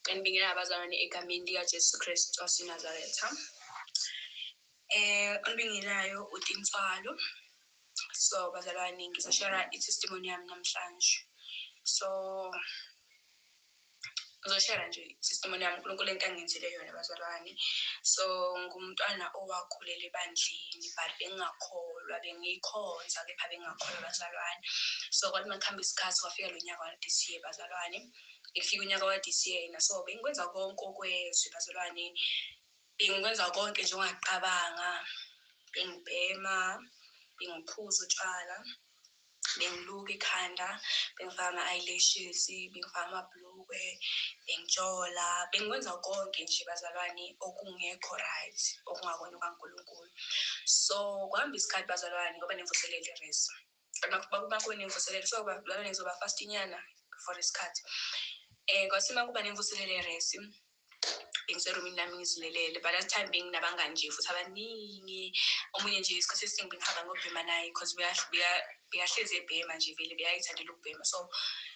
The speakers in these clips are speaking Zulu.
Nginibingelela abazalwane egameni likaJesu Kristu waseNazaretha. Onibingelayo uTintswalo. So bazalwane, ngizoshare i-testimony yami namhlanje. So ngizoshare nje i-testimony yami, uNkulunkulu into angenzele yona, bazalwane. So ngumntwana owakhulela ebandleni, but bengingakholwa, bengiyikhonza kepha bengingakholwa, bazalwane. So kwathi makuhamba isikhathi, kwafika lo nyaka wa this year, bazalwane. Ekufika unyaka wa this year na, so bengikwenza konke okwezwe, bazalwane, bengikwenza konke nje ongaqabanga. Bengibhema, bengiphuza utshwala, bengiluka ikhanda, bengifaka ama-eyelashes, bengifaka amabhlukwe, bengijola, bengikwenza konke nje, bazalwane, okungekho right, okungakona kaNkulunkulu. So kuhamba isikhathi, bazalwane, ngoba nemvuselelo i-res kuba nemvuselelo. So bazalwane, ngizoba fast inyana for isikhathi. Kwathi uma kuba nemvuselelo e-res, bengiserumini lami ngizilelele. But that time benginabangani nje futhi abaningi. Omunye nje, isikhathi esiningi bengihamba ngobhema naye because bekahlezi ebhema nje vele, beyayithandela ukubhema. So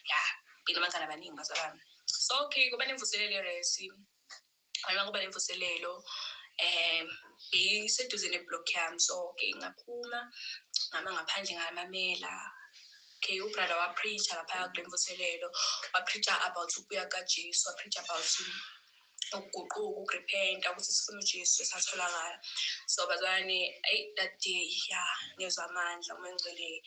yeah, benabangani abaningi, bazalwane. So okay, kuba nemvuselelo e-res. Uma kuba nemvuselelo, beyiseduze ne-block yami. So okay, ngaphuma, ngama ngaphandle, ngamamela. Okay, ubrother wapreacha laphaya kule mvuselelo, wapreacha about ukubuya kaJesu, wapreacha about ukuguquka, ukurepenta, ukuthi sifune uJesu esatholakala. So bazalwane, eyi, that day ya, ngezwa amandla uMoya oNgcwele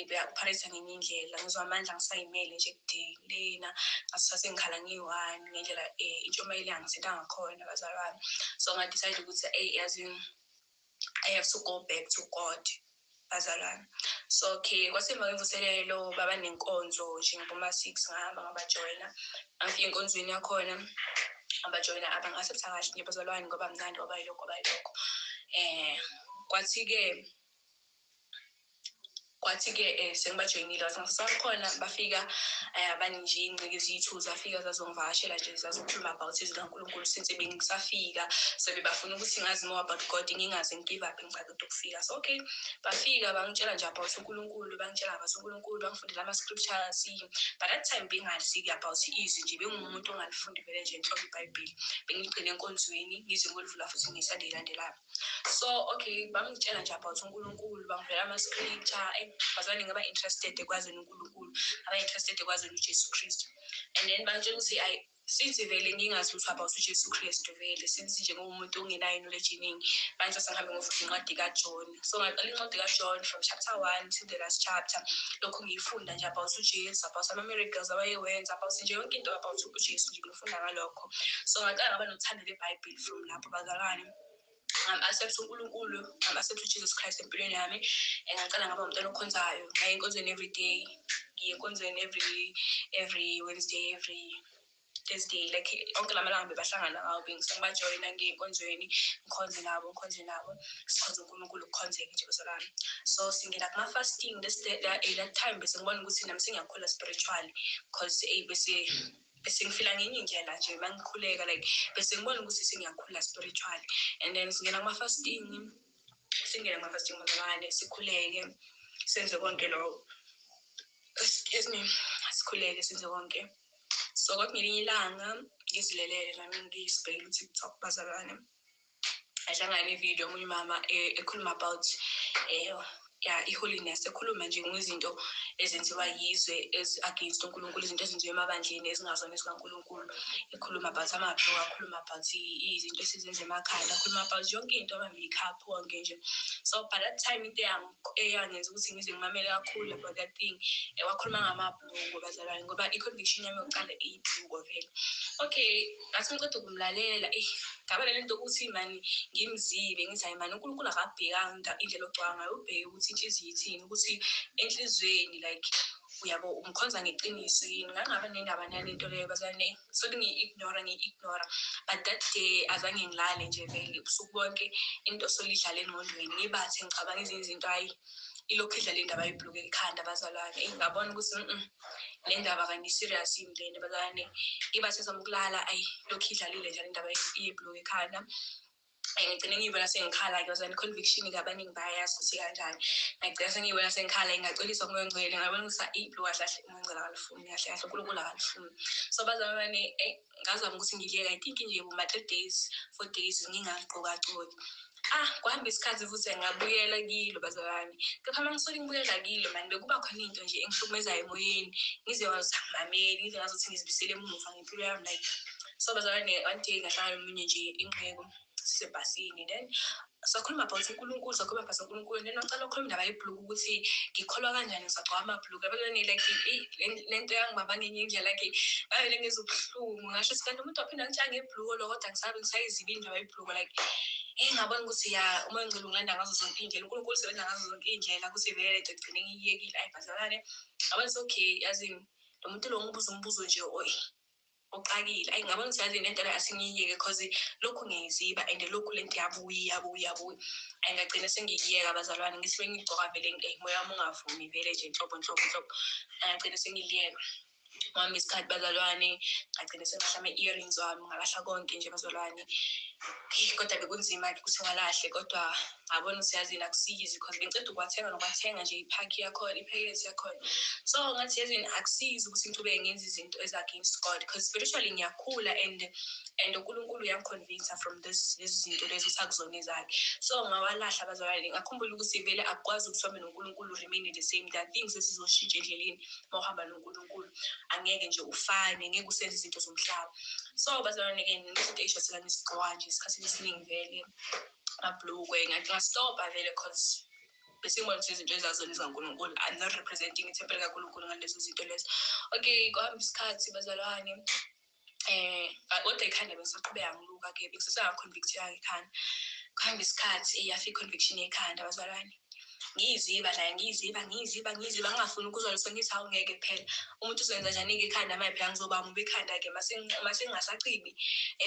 beyakupharitha ngenye indlela. Ngizwa amandla ngisayimele nje ekudeni lena, ngasithatha sengikhala ngiyi-one ngendlela intshumayelo yangithinta ngakhona, bazalwane. So ngadecide ukuthi, eyi, yazi, I have to go back to God, bazalwane. So okay, kwasemva kwemvuselelo baba nenkonzo nje ngaboma-6, ngahamba ngabajoyina. Ngafika enkonzweni yakhona, abajoyina, abangi-accepta kahle nje, bazalwane, ngoba mnandi, kwaba yilokho, kwaba yilokho. Kwathi-ke sengibajoyinile, wathi ngisakhona, bafika abanye nje iy'nciki eziyi-two, zafika zazongivakashela nje, zazokhuluma about izwi likaNkulunkulu. Since bengisafika, so bebafuna ukuthi ngazi more about God, ngingaze ngi-give up ngicaqeda ukufika. So okay, bafika bangitshela nje about uNkulunkulu, bangitshela about uNkulunkulu, bangifundela ama-scriptures. But that time bengazi about izwi nje, bengumuntu ongalifundi vele nje nhlobo iBhayibheli, bengiligcine enkonzweni, ngize ngolivula futhi ngeSunday elandelayo. So okay, bangitshela nje about uNkulunkulu, bangivela ama-scripture. Bazalwane, ngaba interested ekwazini uNkulunkulu, ngaba interested ekwazini uJesu Kristu. And then bangitshela ukuthi ayi, since vele ngingazi lutho about uJesu Kristu vele, since nje ngingumuntu ongenayo knowledge eningi, bangithatha ngihambe ngofunda incwadi kaJohn. So ngaqala incwadi kaJohn from chapter 1 to the last chapter, lokhu ngiyifunda nje about uJesu, about ama-miracles awayewenza, about nje yonke into about uJesu nje, ngifunda ngalokho. So ngaqala ngaba nothando lweBhayibheli from lapho, bazalwane. Ngam-accept uNkulunkulu, ngam-accept uJesus Christ empilweni yami. Ngaqala ngaba umntwana okhonzayo, ngaya enkonzweni every day, ngiye enkonzweni every Wednesday, every Thursday, like onke la malanga bebahlangana ngawo, bengibajoyina, ngiye enkonzweni, ngikhonze nabo, ngikhonze nabo, sikhonze uNkulunkulu, kukhonzeke nje, bazalwane. So singena kuma-fasting. This that time bese ngibona ukuthi nami sengiyakhula spiritually, because eyi, bese ngifila ngenye indlela nje uma ngikhuleka, like bese ngibona ukuthi sengiyakhula spiritually. And then singena kuma-fasting, singene kuma-fasting, bazalwane, sikhuleke, senze konke lokho. Excuse me. Sikhuleke, senze konke. So kwathi ngelinye ilanga ngizilelele nami, ngizibhekele u-TikTok, bazalwane, ahlangana ividiyo, omunye umama ekhuluma about ya i-holiness, ekhuluma nje ngezinto ezenziwa yizwe ezi-against uNkulunkulu, izinto ezenziwa emabandleni ezingazona ezikaNkulunkulu, ekhuluma about amabhloku, akhuluma about izinto esizenza emakhaya, akhuluma about yonke into, ama-makeup, wonke nje. So by that time, into eyangenza ukuthi ngize ngimamele kakhulu about that thing, wakhuluma ngamabhluko, bazalwane, ngoba i-conviction yami yokuqala iyibhluko vele. Okay, ngathi ngiceda ukumlalela, eyi, ngaba nale nto ukuthi mani ngimzibe, ngithi, hayi mani, uNkulunkulu akabhekanga indlela ogcwala ngayo, ubheke ukuthi inhliziyo ithini, ukuthi enhliziyweni, like, uyabo, umkhonza ngeqiniso yini. Ngangaba nendaba nale nto leyo, bazalwane, so ngiyi-ignora, ngiyi-ignora. But that day azange ngilale nje vele ubusuku bonke, into solidlala engqondweni, ngibathe ngicabanga ezinye izinto, hhayi, ilokhu idlala indaba yebhuluku ekhanda, bazalwane. Eyi, ngabona ukuthi le ndaba kanti serious yini lena, bazalwane. Ngibathe zama ukulala, ayi, lokhu idlalile njalo indaba yebhuluku ekhanda. Ngigcine ngiyibona sengikhala-ke bazalwane, i-conviction-ke abaningi bayayazi ukuthi kanjani. Ngagcina sengiyibona sengikhala, ngacoliswa kuMoya oNgcwele, ngabona ukuthi ibhulukwe kahle kahle uMoya oNgcwele akalifuni, kahle kahle uNkulunkulu akalifuni. So bazalwane, ngazama ukuthi ngiliyeke, I think nje boma-3 days, 4 days ngingaligqokagcoki. Kwahamba isikhathi futhi ngabuyela kilo bazalwane. Kepha uma ngisuke ngibuyela kilo mani, bekuba khona into nje engihlukumezayo emoyeni, ngize ngazuthi angimameli, ngize ngazuthi ngizibisele emuva ngempilo yami like. So bazalwane, one day ngahlangana nomunye nje inqeko sisebhasini, then sakhuluma about uNkulunkulu, sakhuluma about uNkulunkulu, then wacala ukukhuluma indaba yebhuluku ukuthi ngikholwa kanjani ngisagcoka amabhuluku. Yabona like lento yangibamba ngenye indlela, like ngavele ngizwa ubuhlungu, ngasho ukuthi kanti umuntu waphinda ngitshela ngebhuluko lo, kodwa ngisabe ngisayiziba indaba yebhuluko like. Ngabona ukuthi ya, uMoya oNgcwele ungilanda ngazo zonke iy'ndlela, uNkulunkulu usebenza ngazo zonke iy'ndlela, ukuthi vele lento igcine ngiyiyekile. Ayi bazalwane, ngabona ukuthi okay, yazini lo muntu lo ngibuza umbuzo nje oxakile. Ayi ngabona ukuthi yazini lento le asingiyiyeke, cause lokhu ngiyayiziba and lokhu lento iyabuya iyabuya iyabuya. Ayi ngagcina sengiyiyeka bazalwane, ngithi bengigcoka vele moya wami ungavumi vele nje nhlobo nhlobo nhlobo. Ngagcina sengiliyeka. Ngihamba isikhathi bazalwane, ngagcina sengilahla ama-earrings wami, ngalahla konke nje bazalwane. Kodwa bekunzima-ke ukuthi ngalahle, kodwa ngabona ukuthi yazini akusizi, cause bengiceda ukuwathenga nokwathenga nje iphakhi yakhona, iphakethe yakhona. So ngathi yazini akusizi ukuthi ngichubeke ngenze izinto ezi-against God, because spiritually ngiyakhula and uNkulunkulu uyangiconvince from this lezi zinto lezi ukuthi akuzona ezakhe. So ngawalahla bazalwane, ngakhumbula ukuthi vele akukwazi ukuthi uhambe noNkulunkulu remain the same. There are things ezizoshintsha endleleni uma uhamba noNkulunkulu, angeke nje ufane, ngeke usenze izinto zomhlaba. So bazalwane-ke, izinto ey'shothela ngizigqoka nje isikhathini esiningi vele amabhlukwe, ngastopha vele cause bese ngibona ukuthi izinto ezazona ezikaNkulunkulu, I'm not representing ithempeli kaNkulunkulu ngalezo zinto lezo. Okay, kwahamba isikhathi bazalwane, kodwa ikhanda bengisaqhubeka ngiluka-ke, bengisasenga-convict-eka ikhanda. Kuhamba isikhathi, yafika i-conviction yekhanda bazalwane. Ngiyiziba la, ngiyiziba, ngiyiziba, ngiyiziba, ngingafuni ukuzwa lutho, ngithi hawu ngeke phela. Umuntu uzoyenza njani-ke ikhanda manje phela ngizoba mubi ekhanda-ke mase ngingasachibi.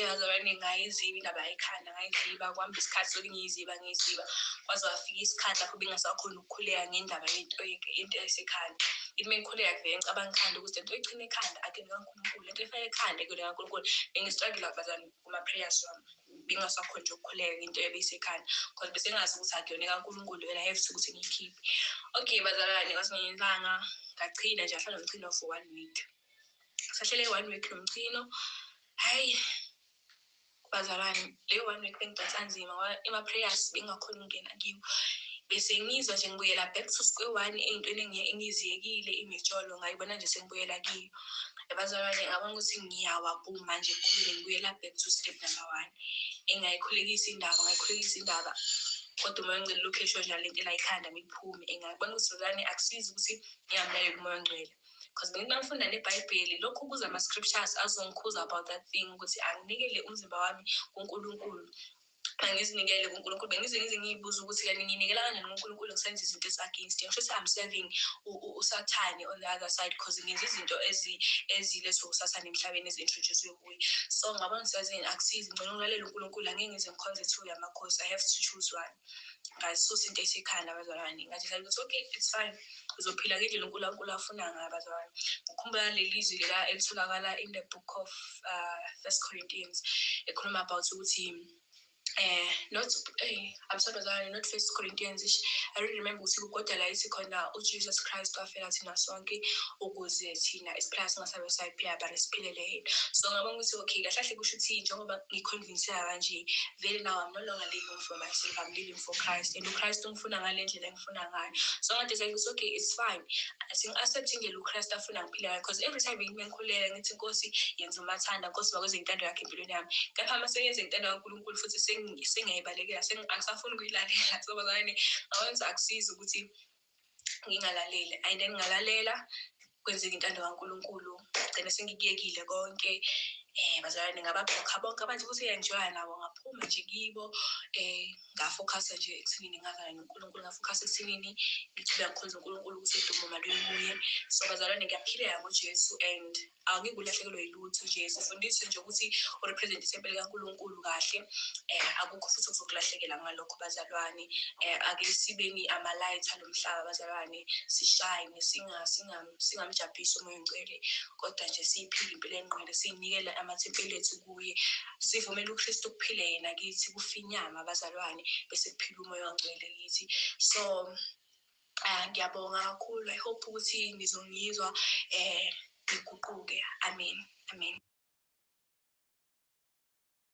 Bazalwane, ngayiziba indaba yekhanda, ngayiziba, kwahamba isikhathi sokuthi ngiyiziba, ngiyiziba. Kwaze kwafika isikhathi lapho bengingasakhoni ukukhuleka ngendaba yento into esekhanda. Ithi mengikhuleka kuvele ngicabanga ikhanda ukuthi lento oyichina ekhanda akuyona kaNkulunkulu, lento oyifaka ekhanda akuyona kaNkulunkulu. Bengi-struggle bazalwane kuma-prayers wami. Bengingasakhoni nje ukukhuleka into ebeyisekhanda cause bese ngazi ukuthi akuyona kaNkulunkulu and I have to ukuthi ngiyikhiphe. Okay bazalwane, kwathi ngelinye ilanga ngachina nje, ngahlala nomchino for 1 week. Sahlele 1 week nomchino. Hhayi bazalwane, leyo 1 week bengidonsa nzima ngoba ema-prayers bengingakhoni ukungena kiwo. Bese ngizwa nje ngibuyela back to square one ey'ntweni engiziyekile, imijolo ngayibona nje sengibuyela kiyo. Bazalwane, ngabona ukuthi ngiyawa boom manje ekukhuleni, ngibuyela back to step number 1. Engayikhulekisa indaba, ngayikhulekisa indaba. Kodwa uMoya oNgcwele lokhu esho njalo lento la ikhanda miphume. Engabona ukuthi bazalwane akusizi ukuthi ngingamlaleli uMoya oNgcwele. Because bengithi mangifunda neBhayibheli, lokhu kuza ama-scriptures azongikhuza about that thing, ukuthi anginikele umzimba wami kuNkulunkulu. Angizinikele kuNkulunkulu, bengize ngize ngiyibuza ukuthi kanti nginikela kanjani kuNkulunkulu ngisenza izinto ezi-against him. Kusho ukuthi I'm serving uSathane on the other side, because ngenza izinto ezilethwe uSathane emhlabeni ezi-introduce-we kuye. So ngabona ukuthi yazini akusizi, ngcono ngilalele uNkulunkulu, angeke ngize ngikhonze two yamakhosi, I have to choose one. Ngasusa into esekhanda bazalwane, ngathi ukuthi okay, it's fine, uzophila ngendlela uNkulunkulu afuna ngayo bazalwane. Ngikhumbula leli zwi lela elitholakala in the book of 1 Corinthians, ekhuluma about ukuthi not I'm sorry bazalwane, not 1 Corinthians, I don't remember ukuthi kodwa la ithi khona uJesus Christ wafela thina sonke ukuze thina esiphila singasabe sayiphila but siphilele yena. So ngabona ukuthi okay, kahle kahle kusho ukuthi njengoba ngiconvince kanje vele now I'm no longer living for myself, I'm living for Christ, and uChrist ungifuna ngale ndlela engifuna ngayo. So ngadecide ukuthi okay, it's fine, singi-accept indlela uChrist afuna ngiphile ngayo, because every time bengikhuleka ngithi Nkosi yenza umathanda, Nkosi makwenze intando yakhe empilweni yami. Kepha uma sengenze intando kaNkulunkulu futhi sengiyayibalekela, angisafuni ukuyilalela. So bazalwane, ngabona ukuthi akusizi ukuthi ngingalaleli, and then ngalalela kwenzeka intando kaNkulunkulu, gcina sengikuyekile konke. Bazalwane, ngababhlokha bonke abantu futhi engijoya nabo, ngaphuma nje kibo. Ngafocus nje ekuthenini ngazana noNkulunkulu, ngafocus ekuthenini ngithule ngikhonze uNkulunkulu ukuthi udumo maluye kuye. So bazalwane, ngiyaphileka ngoJesu and angeke ulahlekelwe yilutho nje. Sifundiswe nje ukuthi urepresent ithempeli kaNkulunkulu kahle, akukho futhi okuzokulahlekela ngalokho bazalwane. Ake sibeni ama-light alomhlaba bazalwane, sishine, singamjabhisi uMoya oNgcwele, kodwa nje siyiphile impilo engqwele, siyinikele Amathempeli ethu kuye, sivumele uKristu kuphile yena kithi, kufe inyama, abazalwane, bese kuphila uMoya oNgcwele kithi. So ngiyabonga kakhulu. I hope ukuthi nizongizwa, ngiguquke. Amen, amen.